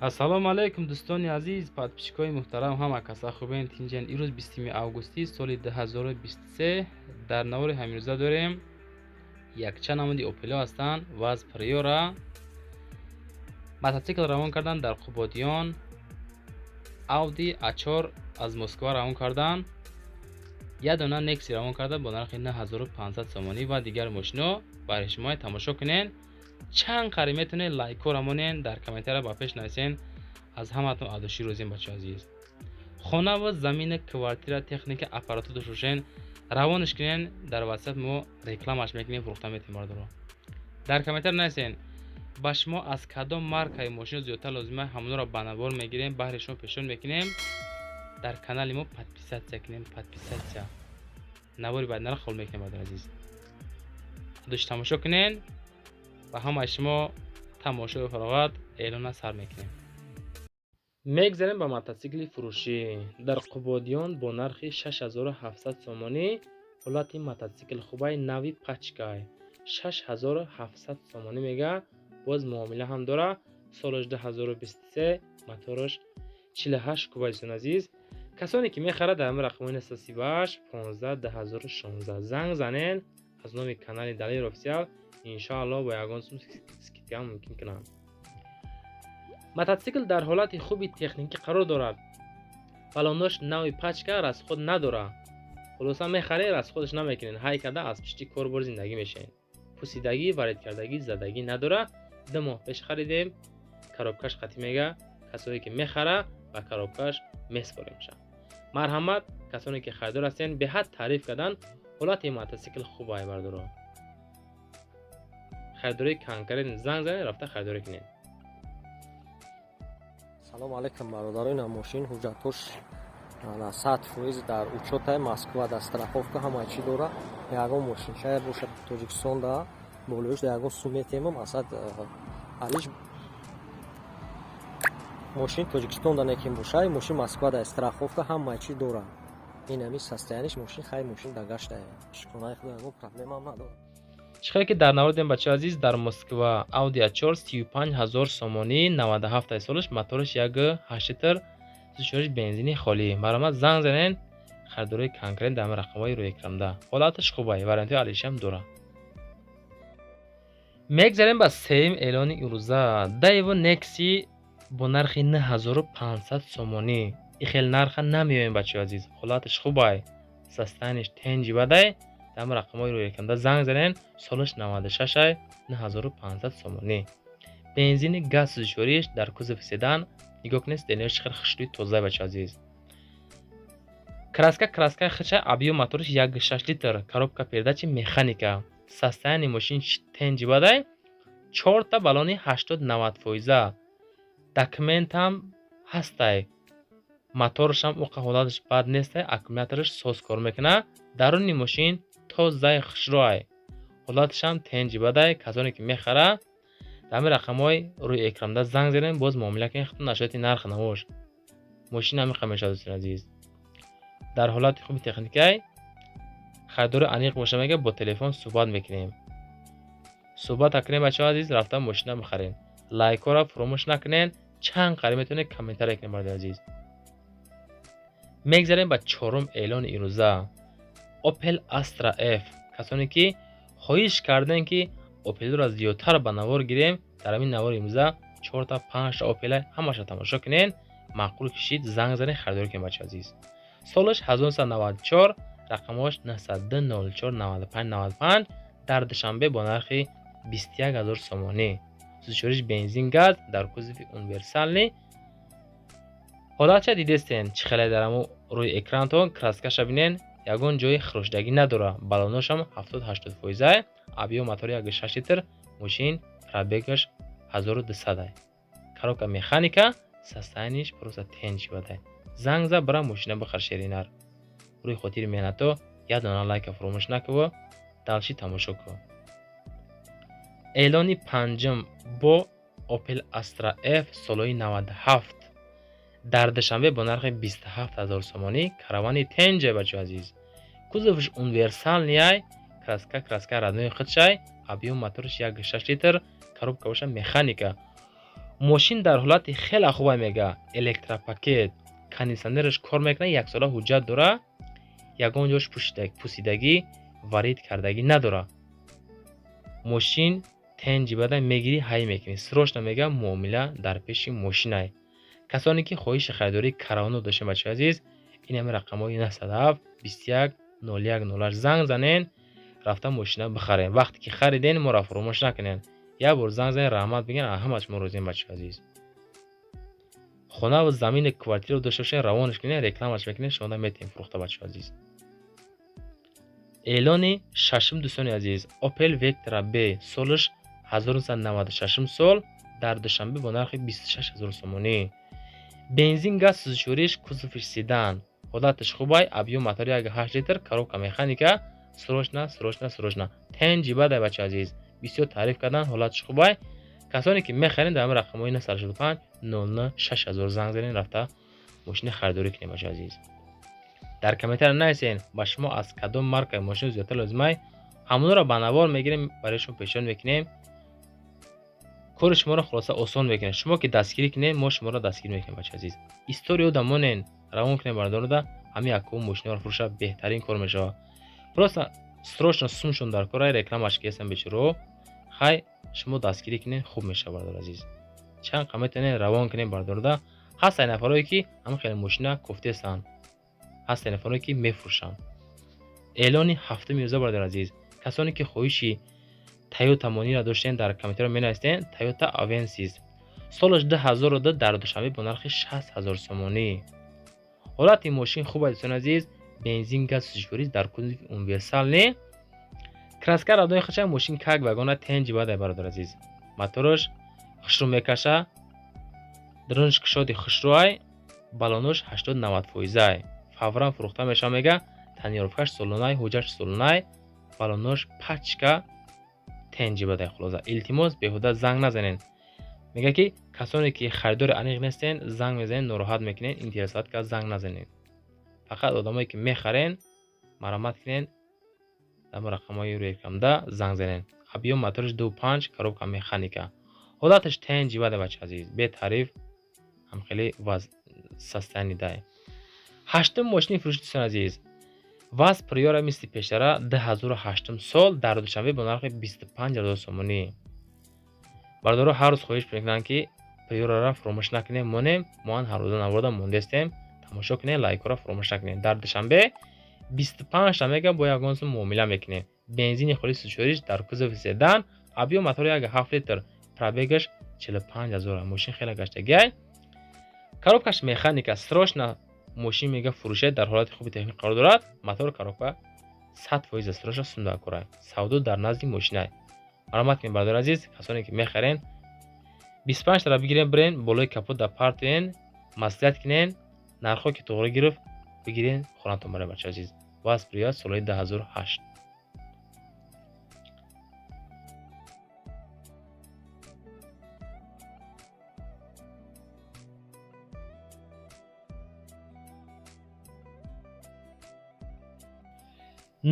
Ассалому алайкум, дӯстони азиз, подписчикои муҳтарам, ҳама каса хубен, тинҷен. Имрӯз 20 августи соли 2023. Дар навори ҳамирӯза дорем якчанд намуди Опело ҳастанд. ВАЗ Приора, мототсикл равон кардан дар Қубодиён, Ауди А4 аз Москва равон кардан, як дона Некси равон карда бо нархи 9500 сомонӣ ва дигар мошино. Барои шумо тамошо кунен. Чанд қари метавонед, лайкҳоро монен, дар комментария ба пеш нависен. Аз ҳаматон адоши розем, бачаҳо азиз. Хонаву замина, квартира, техника, аппарату дошта, равонаш кунен дар Ватсап, мо рекламаш мекунем, фурӯхта метем. Бардоро, дар комментария нависен, ба шумо аз кадом маркаи мошино зиёдтар лозима, ҳамонро ба навор мегирем, баҳри шумо пешниҳод мекунем. Дар канали мо подписаться кунем, подписаться. Навори баъдинара қабул мекунем. Бардори азиз, дӯш тамошо кунен. Ба ҳамаи шумо тамошои фароғат. Эълона сар мекунем. Мегзарем ба мототсикли фурӯшӣ дар Қубодиён бо нархи 6700 сомонӣ. Ҳолати мототсикл хубай, нави пачкай, 6700 сомонӣ мега, боз муомила ҳам дора. Солаш 2023, мотораш 48 кубай. Дӯстони азиз, касоне ки мехарад, дар ҳамин рақамҳои 938 15 2016 занг занен. Аз номи канали Далер Офисиал иншоалло бо ягон сум скидка мумкин кунам. Мототсикл дар ҳолати хуби техникӣ қарор дорад, балонош нави пачка, расход надорад. Хулоса, мехаред, расходаш намекунед, ҳай карда аз пишти корбор зиндагӣ мешавед. Пусидагӣ, варидкардагӣ, задагӣ надорад. 2 моҳ пеш харидем, коробкаш қатӣ мега. Касое ки мехара, ба коробкаш меспоремша. Марҳамат, касоне ки харидор ҳастен. Беҳад таъриф кардан, ҳолати мототсикл хуб ай. Бардоро, харидории конкрет, занг занед, рафта харидорӣ кунед. Салому алайкум, бародаро. Ина мошин, ҳуҷҷатҳош 100% дар учётаи Москва, дар страховка, ҳамаи чӣ дора. Ягон мошинчае бошад Тоҷикистон да болоиш да ягон сум метемам, асад алиш мошин Тоҷикистон да неким боша. Мошин Москва да страховка, ҳамаи чӣ дора. Инами состояниш мошин, хай, мошин да гашта шиконаи худ, ягон проблемам надорад. Чӣ хеле ки дар навор дидем, бачаҳо азиз, дар Москва Ауди А4 35 000 сомонӣ, 97 солаш, мотораш 1,8 литр, сучориш бензини холӣ. Марҳамат, занг занен, харидорои конкрет, дар рақамҳои рӯи экранда. Ҳолаташ хубай, вариантҳои алишам дора. Мегзарем ба сеюм эълони имрӯза. Даево Некси бо нархи 9500 сомонӣ. И хел нарха намеёем, бачаҳо азиз. Ҳолаташ хубай, состояниш тенҷи бадай. Дар рақамҳои рӯи экранда занг занен. Солаш 96-ай, 9500 сомонӣ, бензини газ сӯзишвориш, дар кузови седан. Нигоҳ кунед, сиденияш чӣ хел хушрӯи тоза, бачаҳо азиз. Краска краскаи хича, объём моториш 1,6 литр, коробка передачи механика. Состояние мошин тенҷи бадай, чорта баллони 80-90 фоиза, документам ҳастай, моторашам уқа ҳолаташ бад нестай, аккумулятораш соз кор мекунад. Даруни мошин тозаи хушрӯай, ҳолаташам тенҷи бадай. Касоне ки мехара, дар ҳамин рақамҳои рӯи экранда занг занем, боз муомила кунем худтон нашояти нарх навош. Мошин ҳамин мешавад, дӯстони азиз, дар ҳолати хуби техникай. Харидори аниқ боша, мега, бо телефон суҳбат мекунем. Суҳбат накунем, бачаҳо азиз, рафта мошина бихарем. Лайкҳоро фуромӯш накунед, чанд қариб метавонед комментария кунед, бародари азиз. Мегзарем ба чорум эълони имрӯза. Opel Astra F. Касоне ки хоҳиш кардем, ки Опелро зиёдтар ба навор гирем, дар ҳамин навори имрӯза чорта, панҷта Опела, ҳамаша тамошо кунед. Маъқул кишид, занг занед, харидорӣ кунед, бачаҳо азиз. Солаш 1994, рақамҳош 902 04 95 95, дар Душанбе бо нархи 21 000 сомонӣ. Сӯзишвориш бензин газ, дар кузови универсальный. Ҳолатша дидестен, чӣ хеле дар ҳамо рӯи экранатон. Краскаша бинен, ягон ҷои хирошдагӣ надора, баллоношам 70-80 фоиза, объём мотори 1,6 литр, мошин пробегаш 1200, коробка механика, состояниш просто тенҷ бадай. Занг за, бара мошина бихар, шеринар. Рӯи хотири меҳнато як дона лайка фуромӯш накува, дальше тамошо кун. Эълони панҷум бо Opel Astra F солҳои 97 дар Душанбе бо нархи 27 000 сомонӣ. Каравани тенҷа, бачаҳо азиз, кузовш универсальныйай, краска краска родной худшай, объём моторш 1,6 литр, коробка боша механика. Мошин дар ҳолати хеле хубай мега, электропакет, кондитсионераш кор мекунад, яксола ҳуҷҷат дора, ягон ҷош пусидагӣ, варид кардагӣ надора. Мошин тенҷи бада мегирӣ, ҳай мекунӣ. Срочно мега муомила дар пеши мошинай. Касоне ки хоҳиши харидории каравоно доштем, бачаҳои азиз, ин ҳами рақамҳои 907 21 01 08 занг занен, рафта мошина бихарен. Вақте ки хариден, моро фаромӯш накунен. Як бор занг занен, раҳмат бигӯен, ҳамаш мо розием, бачаҳои азиз. Хона ва замини квартираро дошта бошен, равонаш кунен, рекламаш мекунен, шумода метавонед фурӯхта, бачаҳои азиз. Эълони шашум, дӯстони азиз, Opel Vectra B, солаш 1996 сол, дар Душанбе бо нархи 26000 сомонӣ. Бензин, газ, сӯзишвориш, кузовиш седан. Ҳолаташ хубай, объём мотор 1.8 литр, коробка механика, срочно, срочно, срочно. Тенҷи бадай, бачаҳои азиз. Бисёр таъриф кардан, ҳолаташ хубай. Касоне ки мехарен, дар ҳамин рақамҳои 965 00 6000 занг занен, рафта мошини харидорӣ кунем, бачаҳои азиз. Дар комментария нависен, ба шумо аз кадом маркаи мошин зиёдтар лозимай, ҳамонро ба навор мегирем, барои шумо пешниҳод мекунем. Кори шуморо хулоса осон мекунем. Шумо ки дастгирӣ кунед, мо шуморо дастгирӣ мекунем, бачаҳои азиз. Историяро дамонен, равон кунем бардорода, ҳамин якум мошинҳоро фурӯша беҳтарин кор мешавад. Просто срочно сумшон дар кора, рекламаш ки ҳастан бечораҳо. Хай, шумо дастгирӣ кунед, хуб мешавад, бародари азиз. Чанд қа метавонед равон кунед бардорода. Ҳастанд нафарое ки ҳамин хеле мошина кофтесанд. Ҳастанд нафарое ки мефурӯшанд. Эълони ҳафтуми рӯза, бародари азиз. Касоне ки хоҳиши Toyota монира доштен, дар комментариҳо менависед Toyota Avensis. Солаш 2002, дар Душанбе бо нархи 60000 сомонӣ. Ҳолати мошин хуб аст, дӯстони азиз. Бензин, газ, сӯзишворӣ, дар кузови универсал не. Краска радои хача, мошин как вагона тенҷи бадай, бародари азиз. Мотораш хушрӯ мекаша, дарунаш кушоди хушрӯай, баллонош 80-90 фоизай. Фавран фурӯхта мешава мега, тонировкаш солонай, ҳуҷҷатш солонай, баллонош пачка тенҷи бадай. Хулоса, илтимос, беҳуда занг назанед. Мега ки касоне ки харидори аниқ нестен, занг мезанед, нороҳат мекунед, интересоват ка занг назанед. Фақат одамое ки мехарен, марамат кунед, дар рақамҳои рӯякамда занг занед. Объём мотораш 2.5, коробка механика. Ҳолаташ тенҷи бадай, бачаи азиз, бетариф, ҳам хеле состояние дай. Ҳаштум мошини фурӯши, дӯстони азиз, ВАЗ Приора мисли пештара, 2008 сол, дар Душанбе бо нархи 25000 сомонӣ. Бародаро ҳар рӯз хоҳиш мекунанд ки Приораро фаромӯш накунем, монем, мо ҳам ҳар рӯза наворда мондестем, тамошо кунем, лайкҳоро фаромӯш накунем. Дар Душанбе 25 та мега бо ягон сум муомила мекунем. Бензини холис сӯзишвориш, дар кузови седан, объём мотор 1.7 литр, пробегаш 45000. Мошин хеле гаштагиай. Коробкаш механика, срочно мошин мега фурӯшед, дар ҳолати хуби техник қарор дорад. Мотор, коробка 100% срочно сум дар кора. Савдо дар назди мошинай. Маромат кунед, бародари азиз, касоне ки мехарен, 25 тара бигирен, бирен болои капот дар партоен, маслиҳат кунен, нархҳо ки тоғри гирифт, бигирен, хонатон баред, бачаи азиз. ВАЗ Приора соли 2008.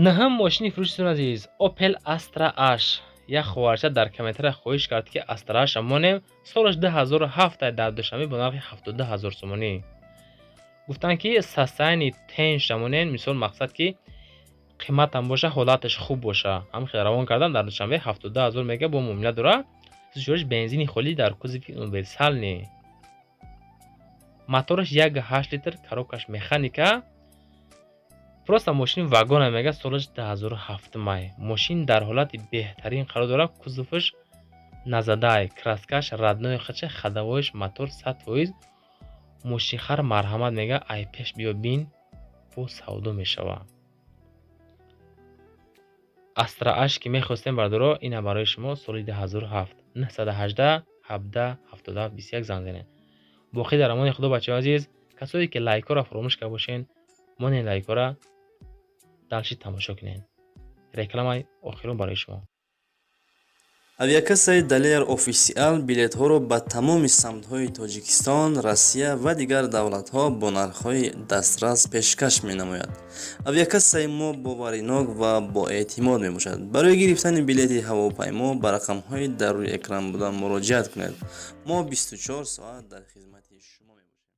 Наҳум мошини фурӯши, дӯстони азиз, Opel Astra H. Як хоҳарча дар комментария хоҳиш кард ки Astra H монем, солаш 2007, дар Душанбе бо нархи 72000 сомонӣ. Гуфтанд ки состояние тенҷ монен, мисол мақсад ки қиматам боша, ҳолаташ хуб боша. Ҳам хел равон кардан дар Душанбе 72000 мега бо муомила дора. Сӯзишвориш бензини холӣ, дар кузови универсальный. Мотораш 1.8 литр, коробкаш механика. Просто мошини вагона мега, солаш 2007 май. Мошин дар ҳолати беҳтарин қарор дорад, кузоваш назадай, краскаш родной хача, ходовоиш, мотор 100%. Мошинхар марҳамат мега, ай пеш биё бин, бо савдо мешава. Astra H ки мехостем, бародаро, ина барои шумо соли 2007. 918 17 77 21 занг занед. Боқӣ дар амони Худо, бачаҳои азиз. Касое ки лайкҳоро фаромӯш карда бошен, монен лайкҳоро, дальше тамошо кунед. Рекламаи охирон барои шумо. Авиакассаи Далер Офисиал билетҳоро ба тамоми самтҳои Тоҷикистон, Россия ва дигар давлатҳо бо нархҳои дастрас пешкаш менамояд. Авиакассаи мо боваринок ва боэътимод мебошад. Барои гирифтани билети ҳавопаймо ба рақамҳои дар рӯи экран буда муроҷиат кунед. Мо 24 соат дар хизмати шумо мебошем.